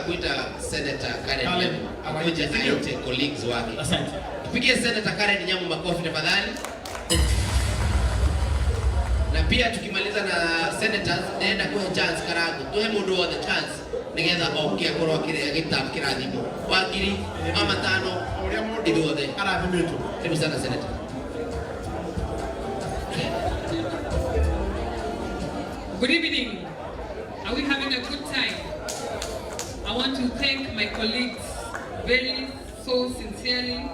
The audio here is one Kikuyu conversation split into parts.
Kuita Senator Karen Karen Nyamu akuje Awaite, sindio? Aite colleagues wake. Asante. Tupigie Senator Karen Nyamu makofi, tafadhali. Na pia tukimaliza na senators, ndĩrenda kuhe chance Karangu, tuhe mũndũ wothe chance nigetha oke akorwo agĩtap kĩrathimo wa ngiri, wa matano, Ũrĩa mũndũ ithuothe. arathimĩtwo. Karibu sana, Senator. Good evening. Are we having a good time? I want to thank my colleagues very so sincerely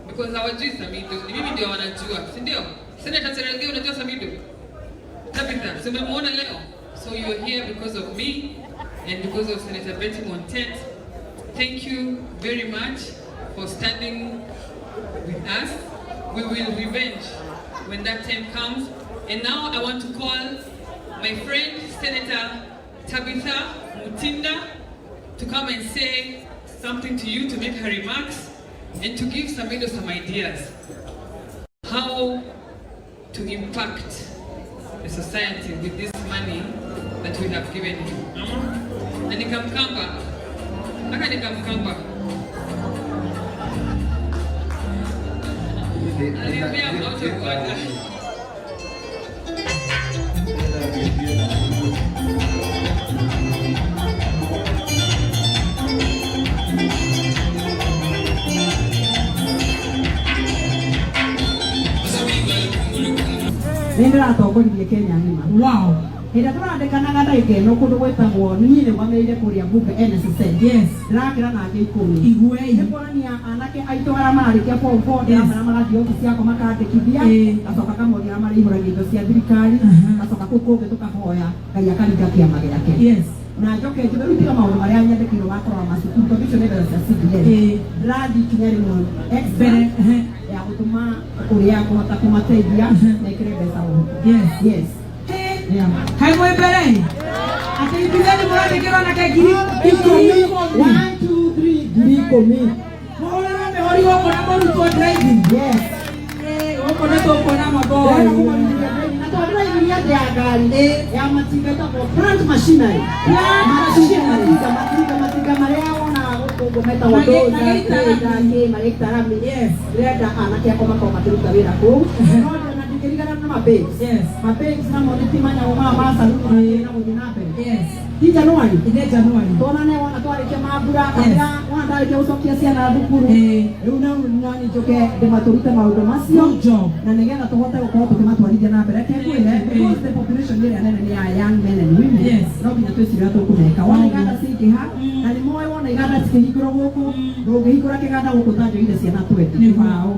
because hawajui Samido. Ni mimi ndio wanajua, si ndio? Senator Cherargei, unajua Samido? Tabitha, si umemuona leo? So you are here because of me and because of Senator Betty Montet. Thank you very much for standing with us. We will revenge when that time comes. And now I want to call my friend, Senator Tabitha Mutinda, to come and say something to you, to make her remarks, and to give Samido some ideas how to impact the society with this money that we have given him. Na nikamkamba, aka nikamkamba. Aliniambia I'm out of order. Nĩ ndĩratongoririe Kenya ng'ima. Hĩndĩ ĩrĩa tũrandĩkanaga ndagĩka ĩno kũndũ gwĩtagwo niĩ nĩrũgamĩrĩire kũrĩa mbunge NSSF. Ndĩrakĩra na angĩ 10. Iguei. Nĩ kuonania anake aitũ arĩa mararĩkia form four, ndĩramera marathiĩ obici yakwa makandĩkithia. Gacoka kamonia arĩa marĩihũragia indo cia thirikari. Gacoka kũu kũngĩ tũkahoya Ngai akaringa kĩama gĩake. Na njoke njuge rĩu tiga maũndũ marĩa nyandĩkĩirwo wa kũrora macukuru, tondũ icio nĩ mbeca cia CDF. Ndĩrathiĩ ikinya rĩmwe extra Mbere, ehe. ya gũtũma ũrĩa ngũhota kũmateithia na ĩkĩre mbeca mũhuko. Yes. Yeah. Kaĩ mwĩ mbere atĩ ibithani mũrandĩkĩrwo na ke 10,000? One, two, three, 10,000. Mũhũrĩrwo mĩhũri gũkũ na mũrutwo driving. Yes. Gũkũ nĩ tũkuona Ndĩrenda maboi. kũmarutithia driving. Na tondũ driving nĩ atĩ ya ngari ya matinga ĩtagwo plant machinery. Plant matinga machinery. Matinga, matinga, matinga marĩa wonaga gũkũ ũguo metagwo dozer, magĩita grader, kĩ, magĩita rami. Yes. Ndĩrenda anake akwa makorwo makĩruta wĩra kũu. No ndĩrona ndingĩrigana na mababes. Mababes namo nĩ ti manyamũ maya ma saluni na gũthiĩ na mbere. Ti January. Ine January. Tuonane wona twarĩkia mambura kamũira wona ndarĩkia gũcokia ciana thukuru. Rĩu na nani njoke ndĩmatũrute maũndũ macio. Good job. Na nĩgetha tũhote gũkorwo tũkĩmatwarithia na mbere. Reke ngwĩre, because the population ĩrĩa nene nĩ ya young men and women, no nginya twĩcirie ũrĩa tũkũmeka wona iganda cingĩha, na nĩ moĩ wona iganda cikĩhingũrwo gũkũ, ndũngĩhingũra kĩganda gũkũ ũtanjoire ciana 20 kĩbaũ.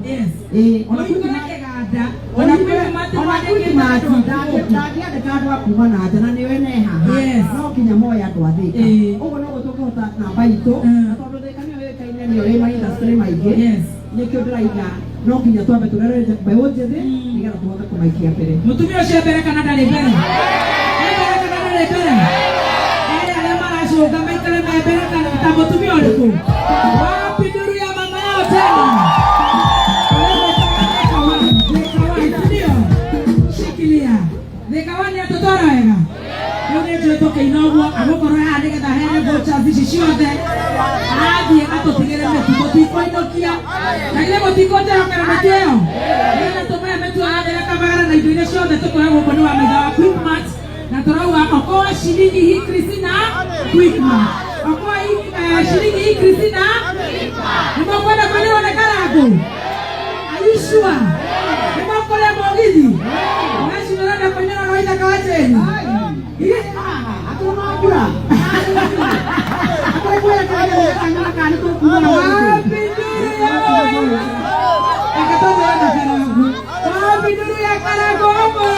Ĩĩ, ona Ũhingũre kwĩ kĩganda. Ona kwĩ mati ona kwĩ mwandĩkĩte mati andũ a gũkũ. ndangĩandĩka andũ a kuma na nja na nĩwe ne haha. No nginya moe andũ a Thĩka. Ũguo noguo tũngĩhota namba itũ, na tondũ Thĩka nĩyo yũĩkaine nĩyo ĩ maindustry maingĩ, nĩkĩo ndĩraiga no nginya twambe tũrere mbeũ njĩthĩ nĩgetha tũhote kũmaikia mbere. Mũtumia ũcio mbere kana ndarĩ mbere? E mbere kana ndarĩ mbere? Ere arĩa maracũnga maikare me mbere kana ta mũtumia ũrĩkũ? Wapi nduru ya mama yao tena? Wewe Thika one, Thika one, si ndio? Shikilia. Thika one nĩ atũtwara wega. Rĩu nĩ njũĩ tũkĩina ũguo agũkorwo haha nĩgetha heane vouchers ici ciothe athiĩ atũtigĩre mĩtu tũtikũinũkia na githĩ mũtikũnjehokera mĩtu ĩyo nĩgetha tũmũhe mĩtu yothe kamagara na indo iria ciothe tũkũhe gũkũ nĩ wa maitha wa Quickmart, na tũrauga okoa shilingi hii Christina Quickmart, okoa hii shilingi hii Christina. Nĩmũkwenda kwĩrĩrwo nĩ Karangu? Are you sure? Nĩmũkũrĩa mũgithi naci mũrenda kũinĩra rwa ithaka wa Jane? Akĩona mbura akũrĩ kwerekera kana kana nĩ tũkuuma na Wapi nduru ya Reke tũthĩe na Karangu. Wapi nduru ya Karangu hamwe?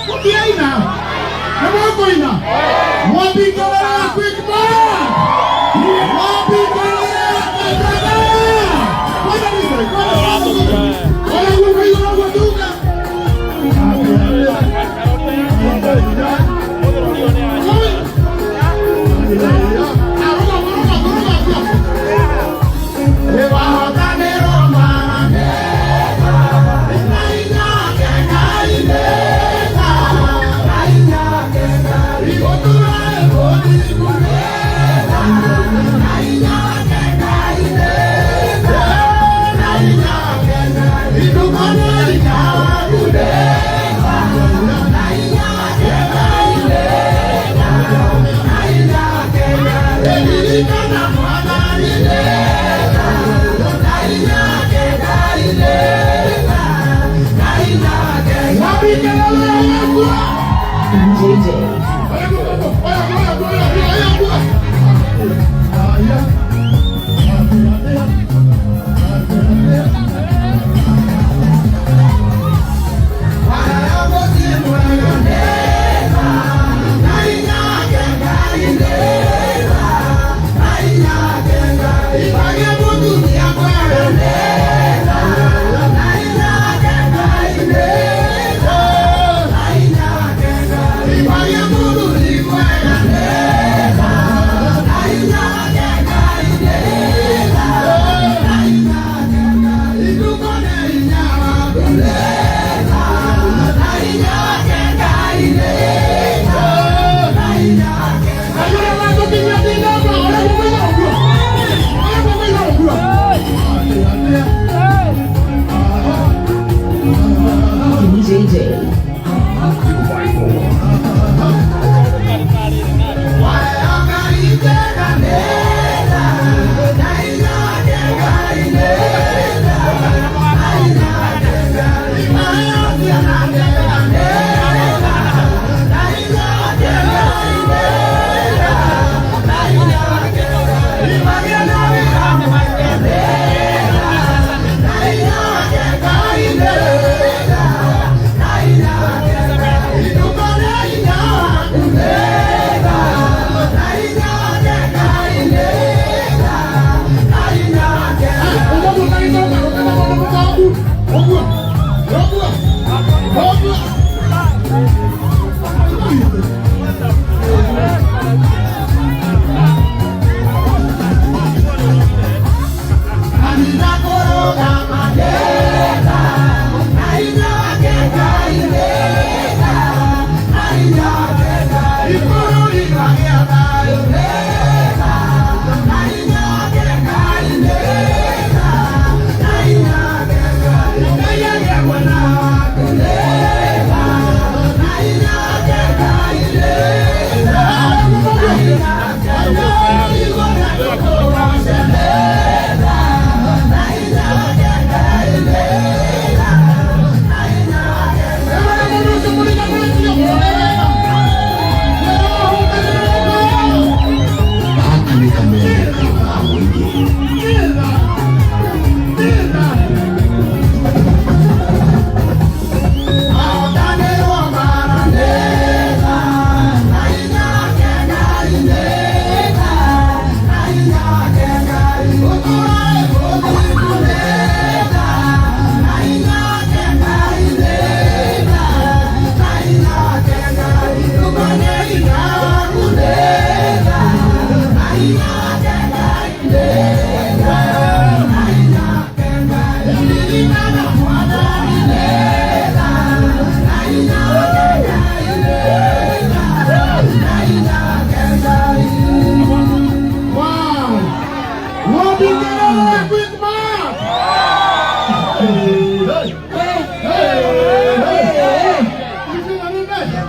Mũtiaina? Nĩ mũkũina? Mwambingerera quick mark. Mwambingerera Kajaga. Kwenda Misri, kwenda Misri. Oya guo igũrũ ũguo tuga.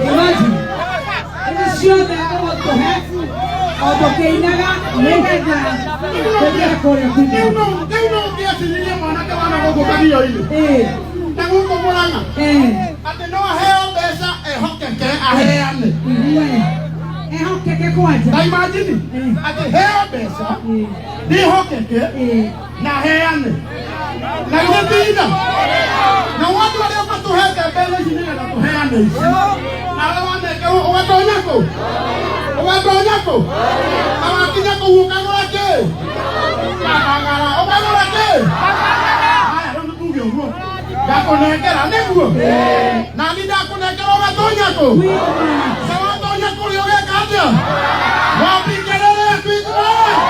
Imagine. Ciothe ũgũtũhe o tũkĩinaga nĩgetha tũthiĩ kũrĩa kwitũ. Rĩu no ũngĩaciririe mwanake wana gũkũ Kagio-inĩ na gũkũ Mũrang'a atĩ no aheo mbeca ehokeke aheane. Ehokeke kwanja. Ta imagine atĩ heo mbeca ndĩhokeke na heane na githĩ ti itha na watu arĩa matũhete mbeca ici nĩgetha tũheane. Nĩ ici nawe wanengerwo ũgatonya kũ, ũgatonya kũ, na wakinya kũu ũkagũra kĩ? Kakang'ara. Ũkagũra kĩ? Haya, rĩu nĩtuge ũguo, ndakũnengera nĩguo nani ndakũnengera, ũgatonya kũ? Quickmart. Sawatonya kũrĩa ũgeka atĩa? Wapi kelele ya Quickmart?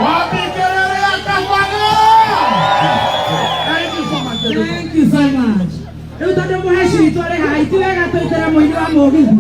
Wapi kelele ya Kangwana? Thank you so much. Thank you so much. Rĩu tondũ mũheci witũ arĩ haha, iti wega tũitĩre mũini wa mũgithi.